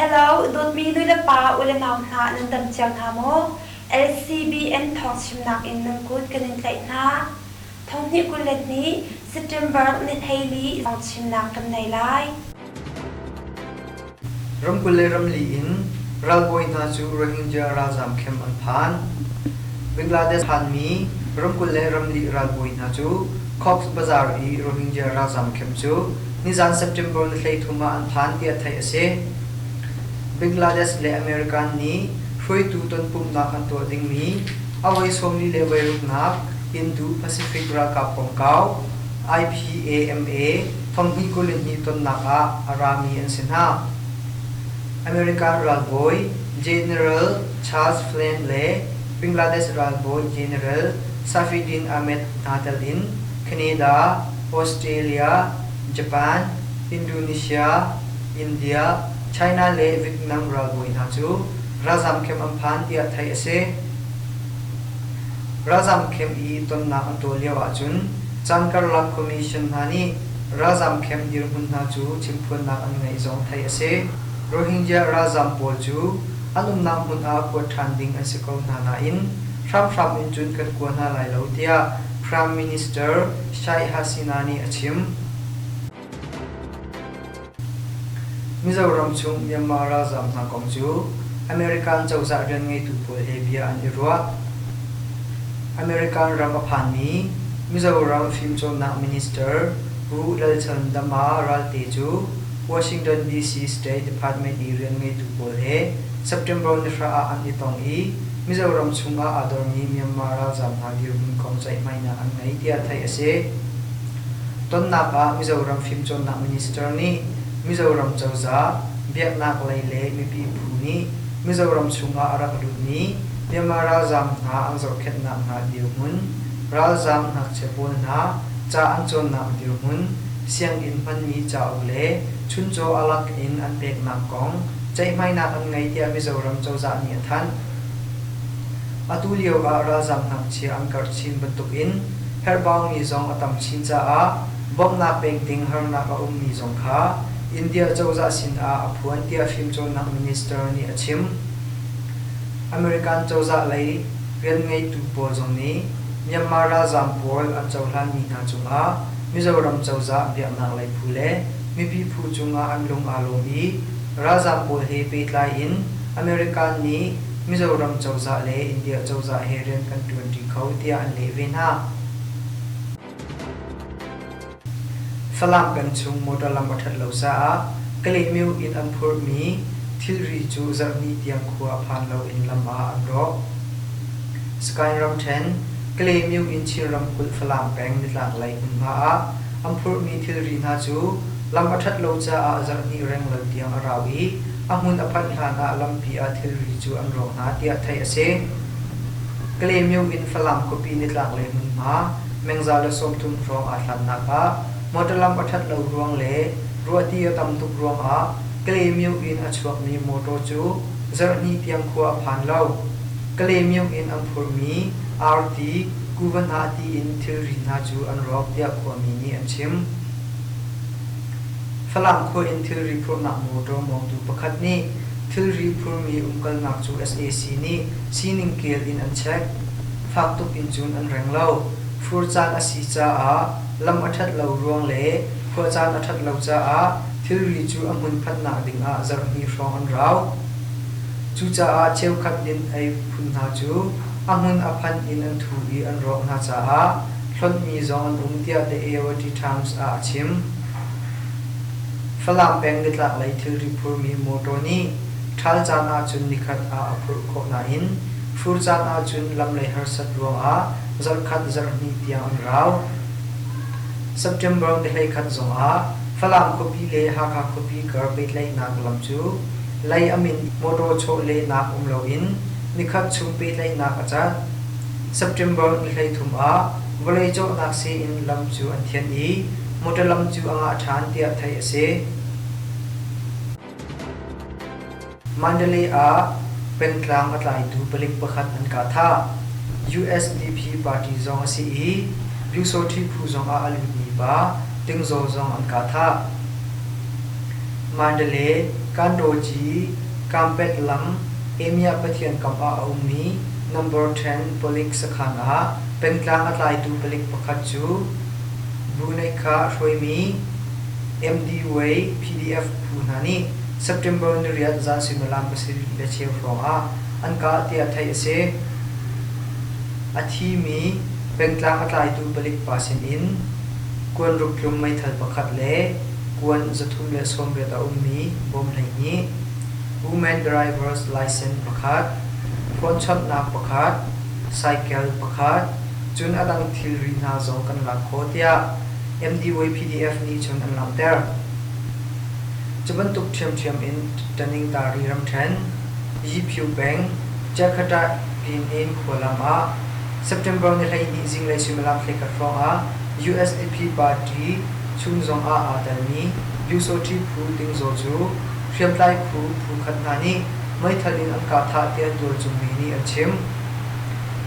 Hello, dawtmi nu le pa, u le nau hna nan dam cio hna maw? LCBN thawngchimnak in nan kut kan in tlaih hna. Thonghnih 22 September ni 14 thawngchimnak kan nei lai. Ramkulh le ramli in ralbawi hna cu Rohingya ralzaam camp an phan. Bangladesh phanmi ramkulh le ramli ralbawi hna cu Cox's Bazar i Rohingya ralzaam camp cu nizan September ni 13 ah an phan tiah theih a si. Bangladesh le American nih hruaitu tonpumhnak an tuah dingmi a voi 46nak Indo-Pacific ralkap kongkau IPAMA 2022 tonnak ah a rami an si hna. American ralbawi General Charles Flynn le Bangladesh ralbawi General Saifuddin Ahmed hna tel in Canada, Australia, Japan, Indonesia, India, China le Vietnam ralbawi hna cu ralzam camp an phan tiah theih a si. Ralzam camp i tonnak an tuah lio ahcun caan karlak commission hna nih ralzam camp dirhmun hna cu chimphuannak an ngeih zong theih a si. Rohingya ralzam pawl cu an umnak hmun ah kuat ṭhan ding an si ko hna nain hramhram in cun kan kua hna lai lo tiah Prime Minister Sheikh Hasina nih a chim. Mizoram chung Myanmar ralzaam hna kong cu American cozah rianngeitu pawl he bia an i ruah. American ram a phanmi Mizoram fimcawnnak minister Pu Lalchhandama Ralte cu Washington DC State Department i rianngeitu pawl he September ni 9 ah an i tong i Mizoram chungah aa dormi Myanmar ralzaam hna dirhmun kong ceihmainak an ngei tiah theih a si. Tonnak ah Mizoram Fimcawnnak Minister nih Mizoram cozah, biaknak lei le mipi phu nih Mizoram chungah a rak lutmi Myanmar ralzaam hna an zohkhenhnak hna dirhmun, ralzaam ngakchia pawl hna ca an cawnnak dirhmun, sianginn hmanmi cauk le chuncaw a lak in an peknak kong ceihmainak an ngei tiah Mizoram cozah nih a thanh. Atu lio ah ralzaam ngakchia an karh chin bantukin herhbaumi zong a tam chin caah bawmhnak pek ding harnak a ummi zong kha India cozah sinah a phuan tiah fimcawnnak minister nih a chim. American cozah lei rianngeitu pawl zong nih Myanmar ralzaam pawl an cohlanmi hna cungah Mizoram cozah biaknak lei phu le mipi phu cungah an lung aa lawm i ralzaam pawl he pehtlai in American nih Mizoram cozah le India cozah he rian kan ṭuanṭi kho tiah an leh ve hna. Falam peng chung motor lam a ṭhat lo caah Kalaymyo in an phurhmi thilri cu zarhhnih tiang khua a phan loin lam ah an rawk. Sakaing ramṭhen, Kalaymyo in Chin ramkulh Falam peng nitlaklei hmunhma ah an phurhmi thilri hna cu lam a ṭhat lo caah zarhhnih renglo tiang a rau i a hmun a phanh hlan ah lampi ah thilri cu an rawk hna tiah theih a si. Kalaymyo in Falam khuapi nitlaklei hmunhma mengza le 30 hrawng aa hlatnak ah motor lam a ṭhat lo ruang le ruahti a tam tuk ruangah Kalaymyo in a chuakmi motor cu zarhhnih tiang khua a phan lo. Kalaymyo in an phurhmi arti, kuva hna tiin thilri hna cu an rawk tiah khuami nih an chim. Falam khua in thilri phurhnak motor mawngtu pakhat nih thilri phurmi umkalnak cu sac nih sining kel in an check. Fak tuk in cun an reng lo. Fur caan a si caah lam a ṭhat lo ruang le khua caan a ṭhat lo caah thilri cu a hmun phanhnak ding ah zarhhnih hrawng an rau. Cucaah cheukhat din ei phun hna cu a hmun a phanh in an thu i an rawk hna caah hlonhmi zong an um tiah The Irrawaddy Times ah a chim. Falam peng nitlaklei thilri phurmi motor nih ṭhal caan ahcun nikhat ah a phurh khawh nain fur caan ahcun lamlei harsat ruangah zarhkhat zarhhnih tiang an rau. September ni 11 zongah Falam khuapi le Hakha khuapi kar pehtlaihnak lam cu lei a min motor chawhlehnak um loin nikhat chung pehtlaihnak a cat. September ni 13 ah vawlei cawhnak seh in lam cu an thianh i motor lam cu a ngah ṭhan tiah theih a si. Mandalay ah pengtlang a tlaitu palik pakhat an kah thah. USDP party zong a si i Pyusawṭhi phu zongah a lutmi pa Tingzaw zong an kah thah. Mandalay. Kandoji Kampet lam Emia Pathian kam ah a ummi Number 10 palik sakhan ah pengtlang a tlaitu palik pakhat cu Buneikha hruaimi MDway PDF phu hna nih September 8 zan suimilam 7:15 hrawng ah an kah tiah theih a si. A thimi pengtlang a tlaitu palik pa sinin kuanruk tlum meithal pakhat le kuan 380 a ummi bawm 12, woman driver's license pakhat, phone chawnhnak pakhat, cycle pakhat, cun a dang thilri hna zong kan lak khawh tiah MDYPDF nih cun an langhter. Cu bantuk ṭhiamṭhiam in Taningtari ramṭhen, Yipyu peng, Jakarta Pyin khualam ah September ni 12 zinglei suimilam 11 hrawng ah USDP party chung zong ah aa telmi Pyusawṭhi phu Tingzaw cu hriamtlai phu phu khat hna nih meithal in an kah thah tiah tualchung mi nih an chim.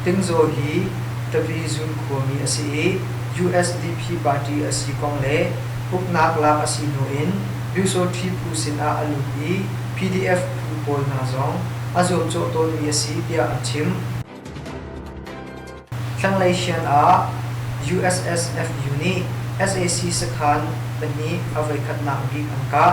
Tingzaw hi Tavizun khuami a si i USDP party a si kong le uknak lak a si hnu in Pyusawṭhi phu sinah a lut i PDF phu pawl hna zong a zuamcawh tawnmi a si tiah an chim. Thlanglei Shan ah USSFU nih sac sakhan pahnih a voikhatnak bik an kah.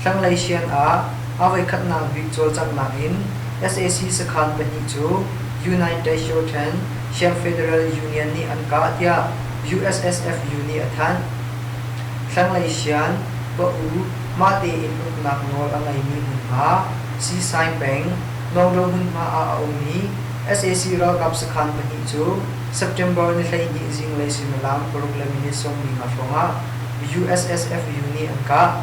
Thlanglei Shan ah a voikhatnak bik cawlcanghnak in sac sakhan pahnih cu United Shorten Shan Federal Union nih an kah tiah USSFU nih a thanh. Thlanglei Shan, Pa-U, mah tein uknak nawl a ngeimi hmunhma, Sisaing peng, Nawngdo hmunhma ah a ummi sac ralkap sakhan pahnih cu September ni 12 zinglei suimilam 6:45 hrawng ah USSFU nih an kah.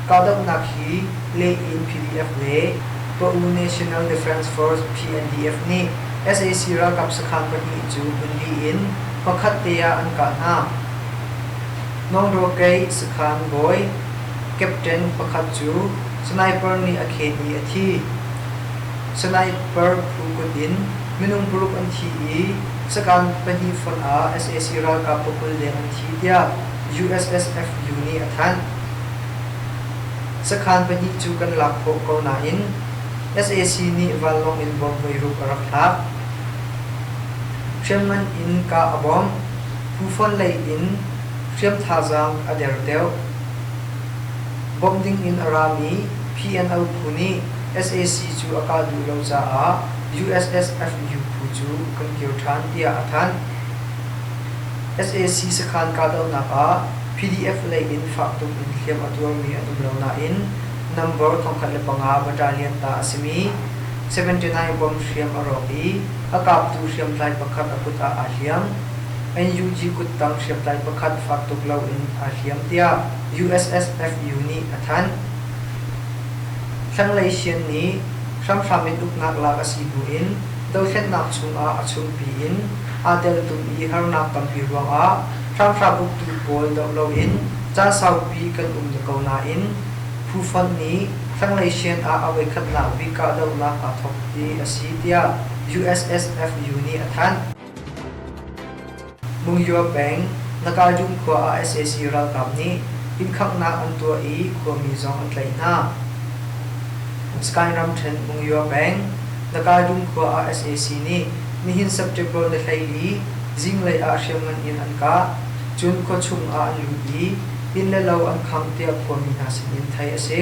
Kahdohnak hi Leh-in PDF le Pa-U National Defense Force PNDF nih sac ralkap sakhan pahnih cu hmunli in pakhat te ah an kah hna. Nawngdo Kei sakhan bawi captain pakhat cu Sniper nih a khen i a thi. Sniper phu kut in minung paruk an thi i sakhan pahnih fonh ah sac ralkap pakul leng an thi tiah USSFU nih a thanh. Sakhan pahnih cu kan lak khawh ko nain sac nih vanlawng in bom voiruk a rak thlak. Hriamngan in kah a bawmh. Phu fonh lei in hriam thazaang a der deuh. Bawmh ding in a rami PNO phu nih sac cu a kah duh lo caah USSFU phu cu kan kir ṭhan tiah a thanh. Sac sakhan kahdohnak ah PDF lei in fak tuk in hliam a tuarmi an um lo nain number 1005 battalion ta a simi 79 bomb hriam a rawk i a kaptu hriamtlai pakhat a kut ah aa hliam. NUG kuttang hriamtlai pakhat fak tuk loin aa hliam tiah USSFU nih a thanh. Thlanglei Sian nih hramhram in uknak lak a si hnu in dothlennak chungah a chungpi in aa teltum i harnak tampi ruangah hramhram uktu pawl doh loin caan saupi kan um ko nain phu fonh nih thlanglei Sian ah a voikhatnak bik kahdohnak aa thawk ti a si tiah USSFU nih a thanh. Mungyaw peng, Nakajung khua ah sac ralkap nih inn khanghnak an tuah i khuami zong an tlaih hna. Sky ramṭhen Mungyaw peng, Nakajung khua ah sac nih nihin September ni 14 zinglei ah hriamngan in an kah. Cun khuachung ah an lut i inn le lo an khangh tiah khuami hna sinin theih a si.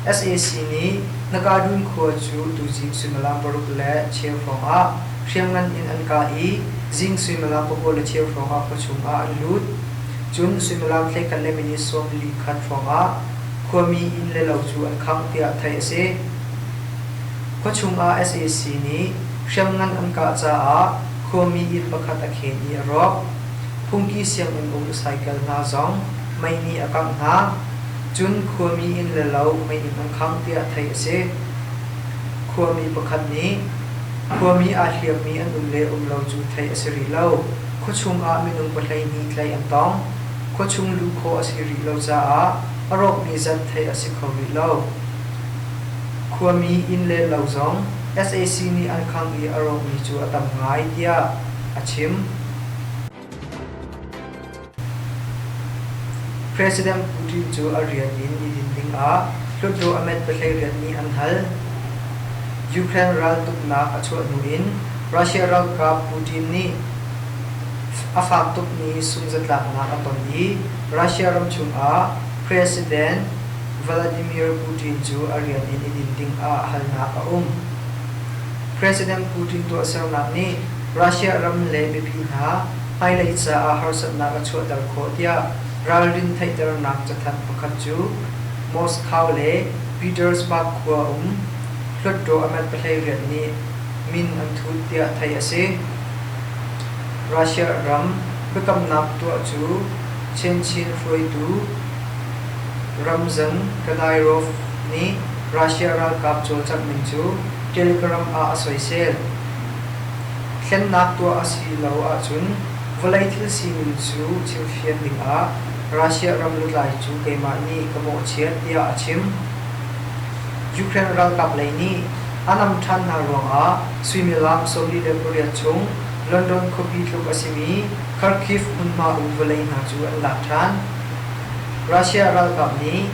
Sac nih Nakadun khua cu tuzing suimilam 6:15 hrawng ah hriamngan in an kah i zing suimilam 9:15 hrawng ah khuachung ah an lut. Cun suimilam 11:41 hrawng ah khuami inn le lo cu an khangh tiah theih a si. Khuachung ah sac nih hriamngan an kah caah khuami inn pakhat a khen i a rawk. Phungki sianginn um cycle hna zong mei nih a kangh hna. Cun khuami inn le lo mei in an khangh tiah theih a si. Khuami pakhat nih Khuami aa hliammi an um le um lo cu theih a si rih lo. Khuachung ah minung 12 tlaih an tong. Khuachung luh khawh a si rih lo caah a rawkmi zat theih a si kho rih lo. Khuami inn le lo zong sac nih an khangh i a rawkmi cu a tam ngai, tiah a chim. President Putin cu a rian in i din dingah Hluttaw Ahmed pahleiriat nih an hal. Ukraine raltuknak a chuah hnu in Russia ralkap Putin nih a fak tukmi sungzatlaknak a ton i Russia ram chungah President Vladimir Putin cu a rian in i din dingah halnak a um. President Putin tuahsernak nih Russia ram le mipi hna hmailei caah harsatnak a chuahter khawh tiah ralrin theihternak cathanh pakhat cu Moscow le Petersburg khua um Hluttaw Ahmed pahleiriat nih min an thut tiah theih a si. Russia ram biakamnak tuah cu Chenchin hruaitu Ramzan Kadyrov nih Russia ralkap cawlcangh ning cu Telegram ah a soisel. Thlennak tuah a si lo ahcun vawlei thil sining cu chimfian dingah Russia ram lutlai cu keimah nih ka mawhchiat tiah a chim. Ukraine ralkap lei nih a nam ṭhan hna ruangah suimilam 48 chung London khuapi tluk a simi Kharkiv hmunhma um vawlei hna cu an lak ṭhan. Russia ralkap nih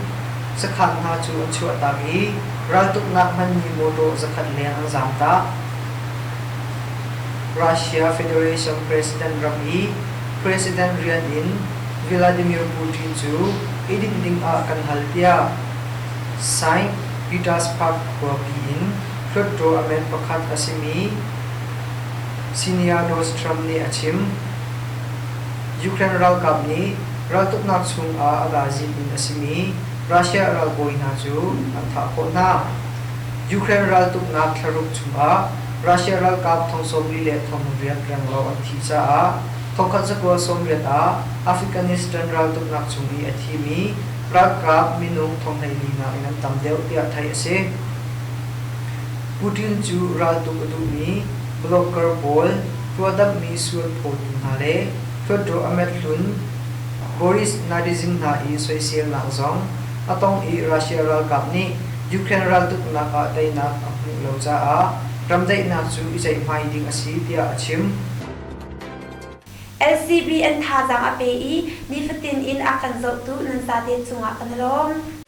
sakhan hna cu an chuahtak i raltuknak hmanmi mawṭaw zakhat leng an zaamtak. Russia Federation President ram i President rian in Vladimir Putin cu i dinh dingah kan hal tiah Saint Petersburg khuapi in Hluttaw Ahmed pakhat a simi Sinianos Trump nih a chim. Ukraine ralkap nih raltuknak chungah a dazit in a simi Russia ralbawi hna cu an thah khawh hna. Ukraine raltuknak thlaruk chungah Russia ralkap thong 48 renglo an thih caah 1918 ah Afghanistan raltuknak chung i a thimi ralkap minung thong 14 nakin an tam deuh tiah theih a si. Putin cu raltuk a duhmi blogger pawl, ruahdamhmi sualphawtu hna le Hluttaw Ahmed hlun Boris Nadezhdin hna i soiselnak zong a tong i Russia ralkap nih Ukraine raltuknak ah teinak a hmuh lo caah ramdaihnak cu i ceihmai ding a si tiah a chim. LCB an thazaang a pe i nifatin in a kan zohtu nan zate cungah kan i lawm.